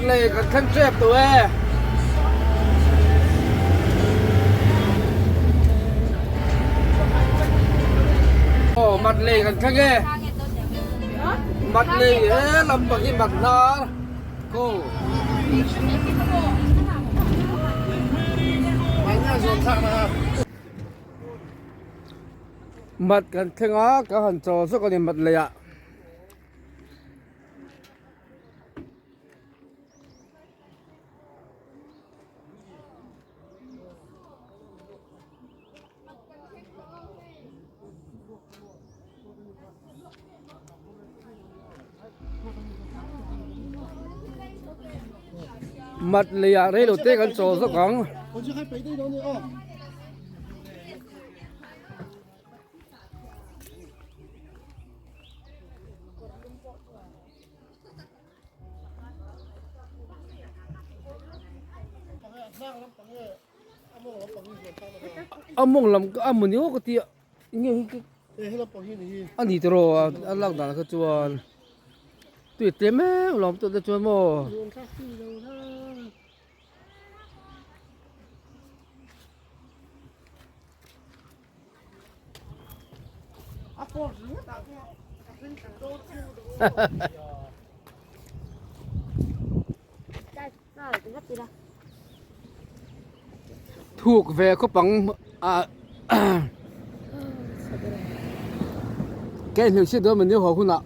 lei kan thleng tep tawh e. Aw mat lei kan thleng e. Mat lei he lampang hi mat hnar ko. Mat kan thleng a ka han chaw zawk a ni mat lei ah. Mat lei ah reilo te kan chaw zawk ang. A mawng lam a mawni aw ka tia enge hi a ni tiraw a lak dan kha chuan tui tlem em lawm tawh te chuan maw. Thuk ve khawp ang a ka inhmeh chhiat dawn mah ni haw hunah.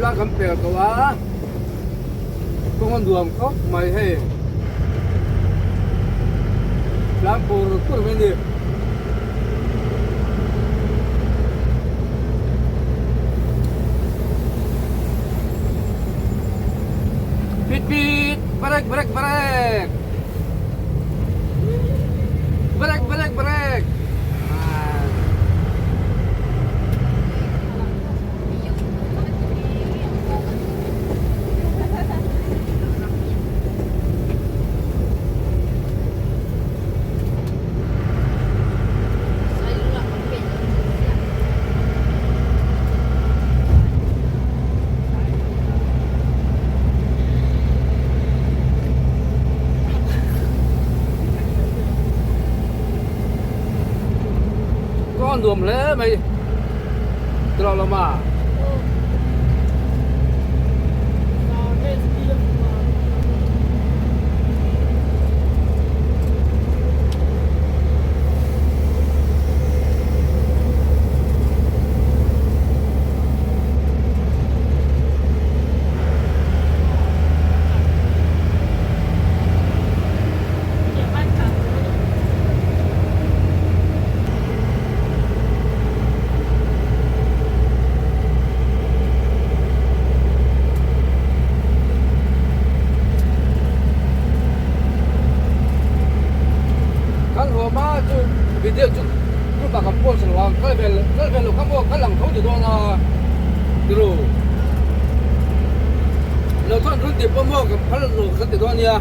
Thil kan pel tawh a kawng a nuam khawp mai hei tlang pur pur mai a ni. Pit pit brake brake brake brake brake brake Kawng a nuam hle mai tiraw lawma. Kan huam a chu video chu group ah kan post lo a kal ve kal ve lo kha maw kal ang tho ti dawn a tiru lo chuan run tih pawh maw kan phal lo kan ti dawn nia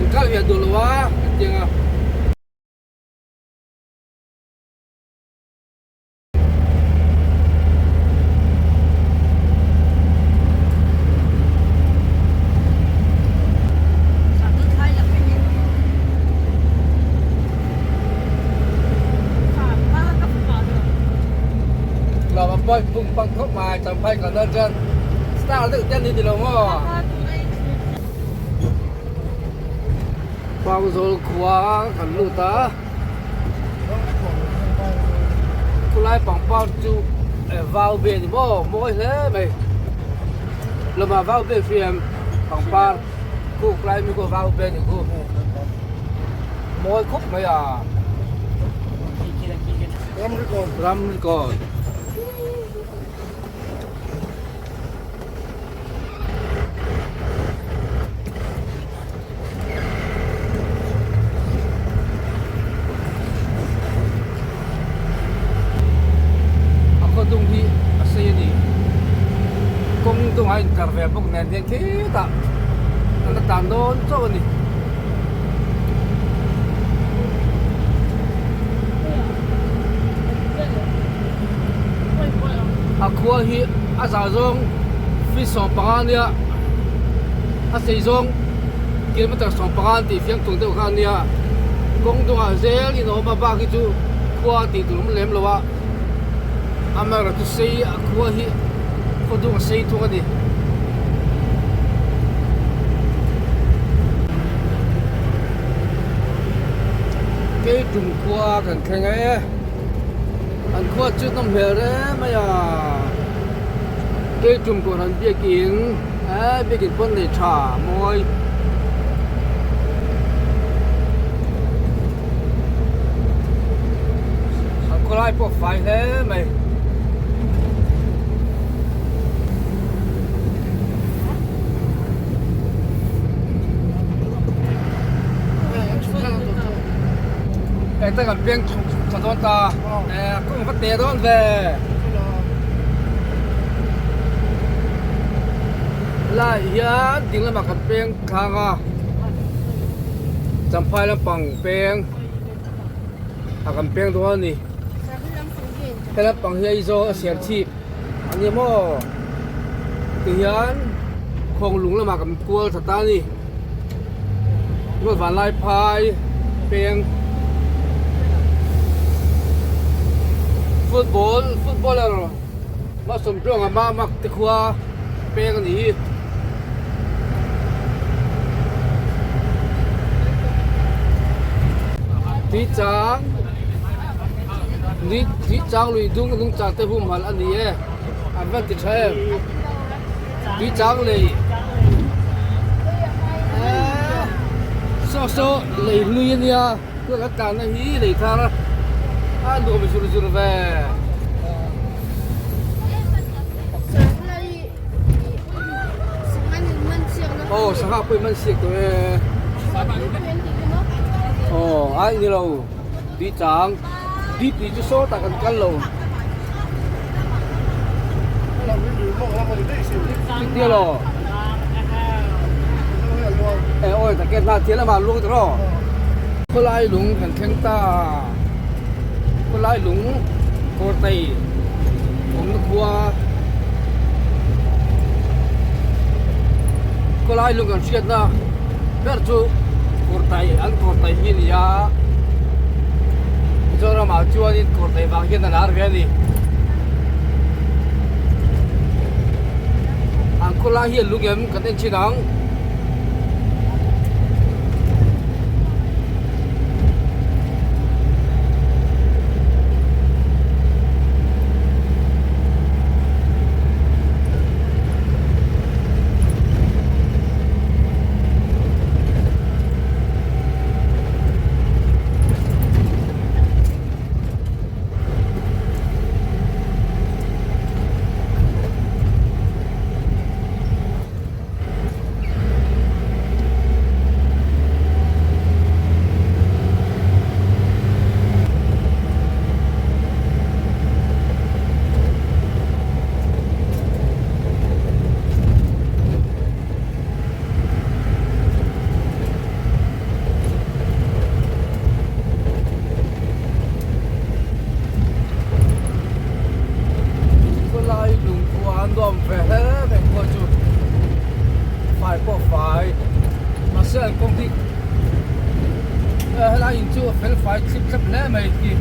in kal ve duh lo a kan ti ang a. Champhai kan dawn chuan star deuh te an ni ti lo maw? Pangzawl khua kan lut a. Khulai pangpar chu vau ve a ni maw mawi hle mai lamah vau ve hriam pangpar khuk lai mi pawh vau ve a ni khu mawi khawp mai a ramrikawn. a intlar ve bawk nen hian khitah kan la tlan dawn chauh a ni. A khua hi a zah zawng feet 15 ania a sei zawng kilometer 15 an tih fiam tung deuh kha ania kawng dungah zel in a awm a bak hi chu khua tih tur awm lem lo a amaherawhchu chu sei a khua hi khaw dung a sei thung a ni. Keitum khua kan thleng e an khua chu nawm hmel reng mai a Keitum kohhran biakin eee biakin pawn nei tha mawi. An khawlai pawh a fai hle mai. Eng te kan piang tha dawn ta kawng va te dawn ve lai hian ding lamah kan peng thlang a champhai lampang peng a kan peng dawn a ni he lampang hi Aizawl a siam chhip a ni maw tihian khawnglung lamah kan kual tha ta a ni ruat vanlai phai peng football footballer Malsawmtluanga Mamak te khua peng a ni hi. Tuichang Tuichang lui dung nungchang te humhalh a ni e an van ti tha em Tuichang lei eee saw saw lei hlui a nia tuna kan tlanna hi lei thar a nuam zur zur ve. Aw sangha pawh i man siak tawh e aw ai ni lo tui chang tui tui chu sawtah kan kal lo chutia law e awi tak e hna thil amah luang tawh rawh khawlai lung kan thleng ta khawlai lung kawrtei awmna khua khawlai lung kan hriatna ber chu kawrtai an kawrtai hi a ni a Mizoramah chuanin kawrtai vang hian a lar ve a ni an khawlai hi a lung em kan en thin ang. Khawlai lungkhua an nuam ve hle mai khua chu fai pawh fai mahse an kawng hi helai in chu a fel fai thlip thlep hle mai khi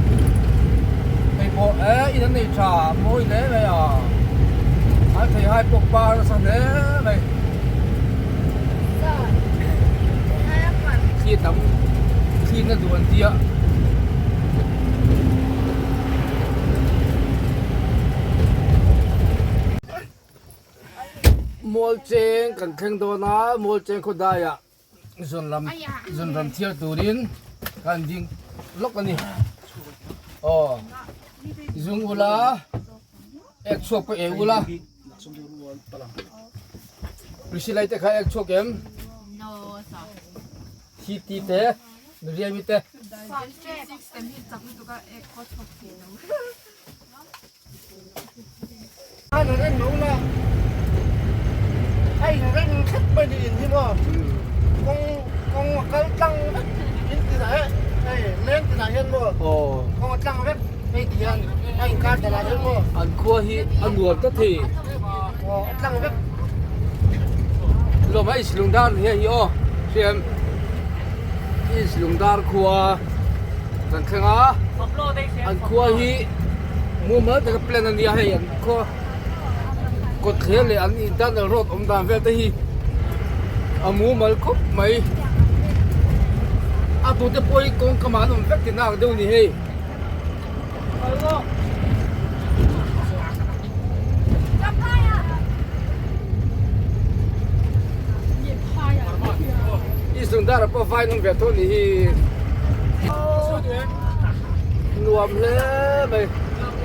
hei pawh e in an nei tha mawi hle mai a an thei hai pawh par nasa hle mai thli tam thli na duh an tia. Mual cheng kan thleng dawn a mual cheng khaw daiah zun lam zun ram thiar turin kan ding lawk a ni aw zung ula ek chhuak pawh ei ula Priscilla te kha ek chhuak em thi ti te Miriam-i te. inrem thlep mai ni in hi maw kawng kawng a kal tlang vek in tinah he hei leng tinah hian maw kawng a tlang vek hei ti hian a inkar danah hian maw an khua hi a nuam ta thei aw a tlang vek lawm a Islungdar ni hei hi aw hriam Islungdar khua kan thleng a an khua hi mumal taka plan a nia hei an khua Kawtthler leh an internal road awm dan vel te hi a mumal khawp mai. A tute pawh hi kawng kamah an awm vek tihna ang deuh a ni hei. East Lungdara pawh vai an awm ve tho a ni hi. Nuam hle mai.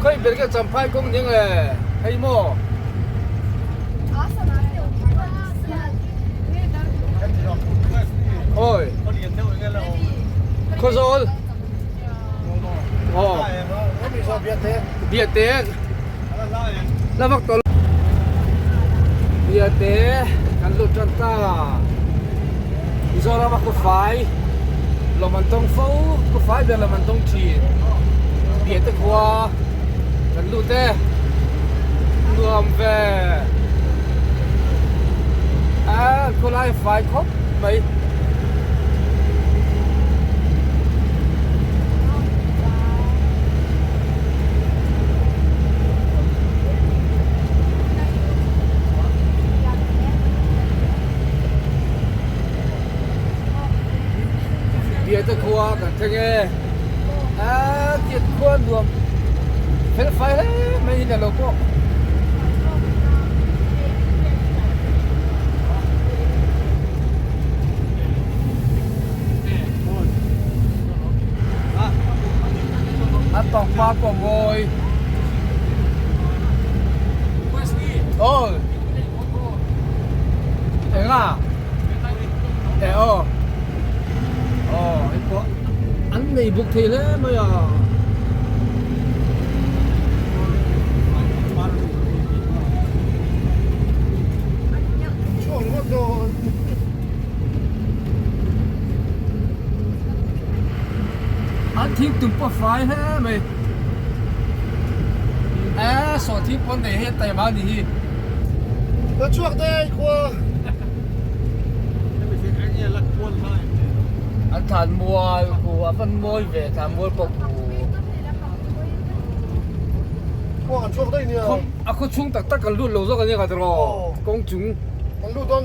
Khawi ber nge Champhai kawng ning le hei maw? Oi Khawzawl Aw Biate La vak tawh Biate kan lut tan ta Mizoram a khawfai lawm an tawng fo khawfai ber lawm an tawng thin Biate khua kan lut e nuam ve a khawlai fai khawp mai. Biate khua kan thleng e a tiat khua nuam fel fai hle mai in alo pawh. A pangpar pawh mawi aw eng a eh aw aw hei pawh an nei buk thei hle mai a. An thing tum pawh fai hle mai e saw thing pawn nei hi taima a ni hi. Ka chhuak daih khua. An thlan mual khu a van mawi ve thlan mual pawh khu. Khua kan chhuak daih nia. A khaw chhung tak tak kan lut lo zawk a nia ka tiraw kawng chung. Kan lut dawn.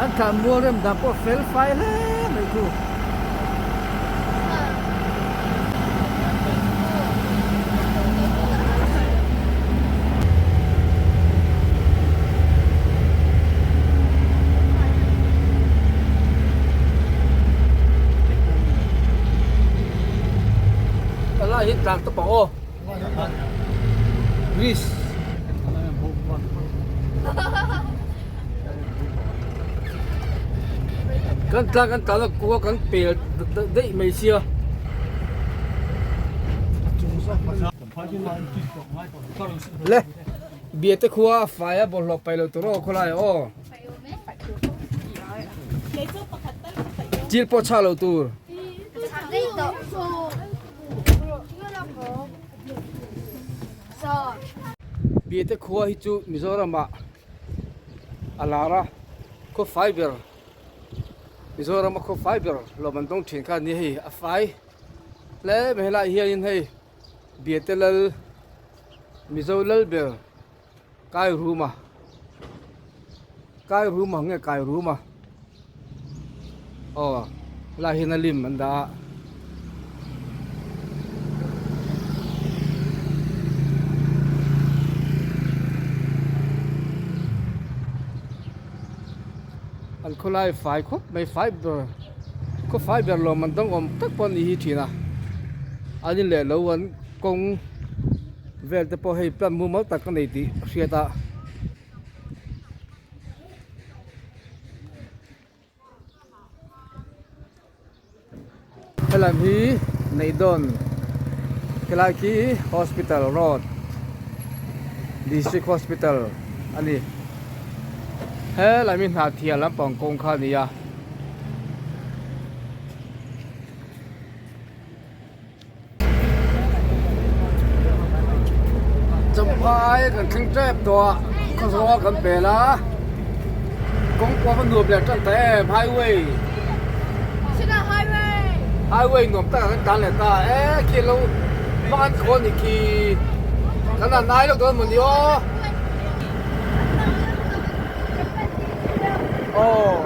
An thlan mual rem dan pawh fel fai hle mai khu. Helai hi tlang tawp ang aw. Greece. Kan tlang kan tlan a kua kan pel daih mai sia. Le Biate khua a fai a bawlhhlawh paih lo tur aw khawlai ah aw. Chil pawh chhah lo tur. Biate khua hi chu Mizoram ah a lar a khaw fai ber Mizoram a khaw fai ber lawm an dawng thin kha a ni hei a fai hle mai helaiah hianin hei Biate lal Mizo lal ber Kai Ruma Kai Ruma nge Kai Ruma aw helaiah hian a lim an dah a. An khawlai fai khawp mai fai ber khaw fai ber lawm an dang awm tak pawh a ni hi thin a an in leh lo an kawng vel te pawh hei plan mumal tak a nei tih a hriat a. Helam hi Neihdawn helai khi hospital road district hospital a ni. Helai mi hnahthial lampang kawng kha a ni a. Champhai kan thleng tep tawh a khawzawl kan pel a kawng pawh a nuam leh tan ta em highway highway nuam tak ah kan tlan leh ta e khi lo hmang an khaw a ni khi kan han nai lawk dawn mawni aw aw.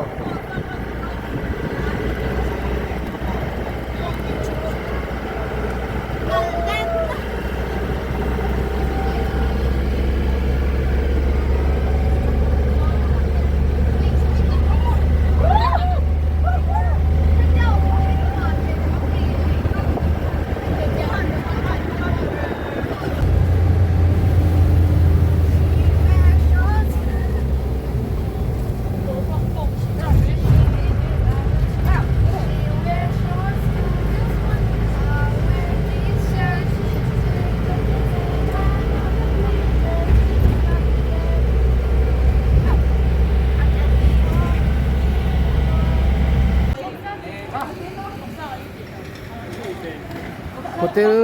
Hotel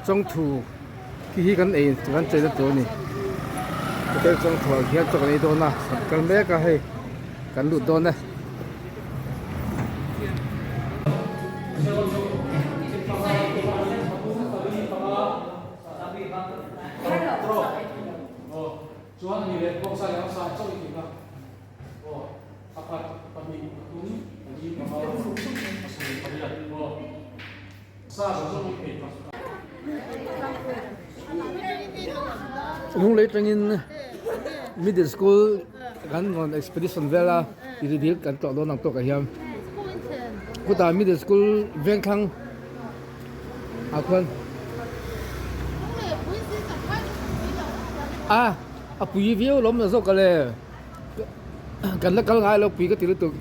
Chawngthu khi hi kan ei kan cheina tur a ni hotel Chawngthu ah hian chaw kan ei dawn a kan kal mek a hei kan lut dawn e. Lunglei tangin middle school kan rawn expedition vel a iri dil kan tlawh dawn ang tawkah hian khutah middle school vengthlang ah khuan a a pui viau lawm la zawk ale kan la kal ngai lo pui ka ti lutuk.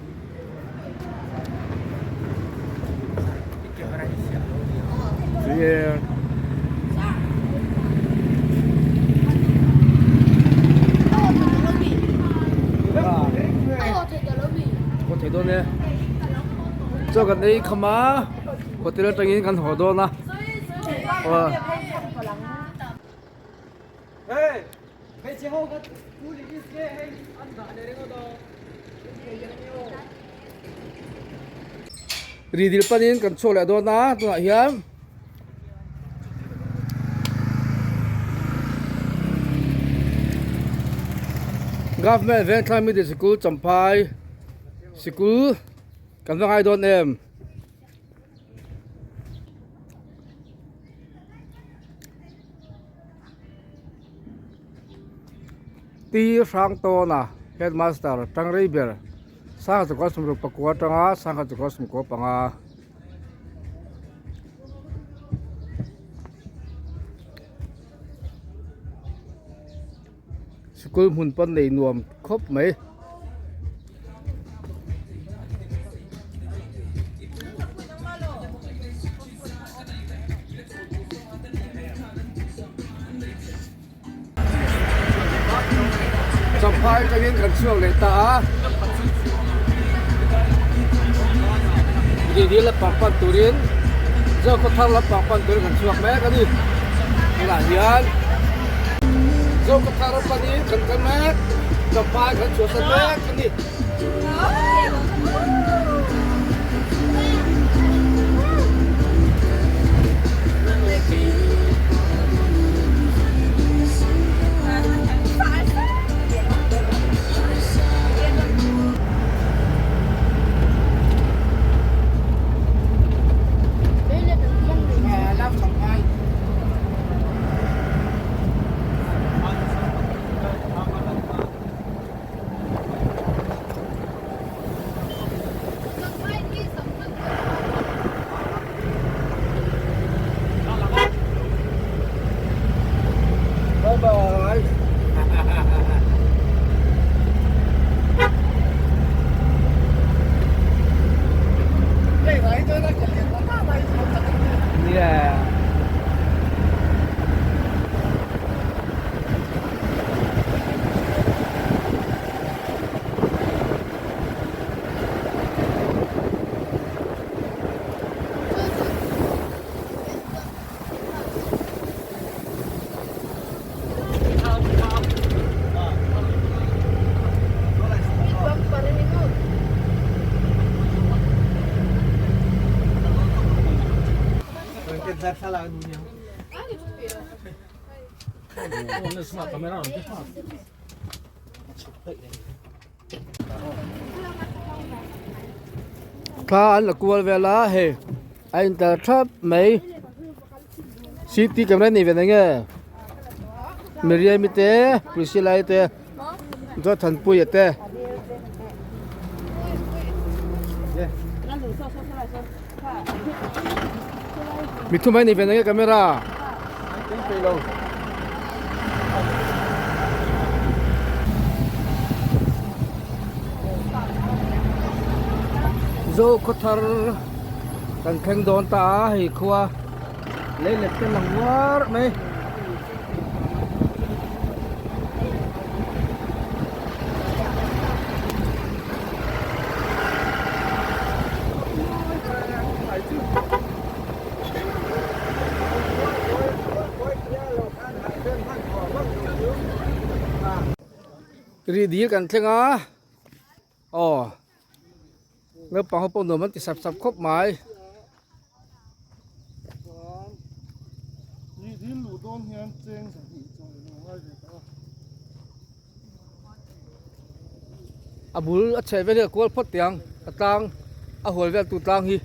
Chaw kan ei kham a hotel atangin kan haw dawn a Ri dil panin kan chhuak leh dawn a tunah hian Government Vengthlang Middle Sikul Champhai sikul kan va ngai dawn em. Pi Hrangtawna Headmaster Tangrei ber Sangha chukua sawmruk pakua atanga Sangha chukua sawmkua panga. Sikul hmun pawn nei nuam khawp mai. Champhai atangin kan chhuak leh ta a. Dil lampang pan turin Zokhawthar lampang pan turin kan chhuak mek a ni. Tunah hian Zokhawthar panin kan kal mek, Champhai kan chhuahsan mek a ni. Thla an la kual vel a hei a intel thap mai city camera nei ve na nge Miriam-i te Priscilla-i te Zothanpuia te. Mi thum mai nei ve na nge camera. Zo khawthar kan thleng dawn ta a hei khua leilet te lang uar mai. Ri dil kan thleng a aw naupang ho pawh nuam an ti sap sap khawp mai. A bul a chheh vel hi a kual phawt teh ang a tlang a hual vel tu tlang hi.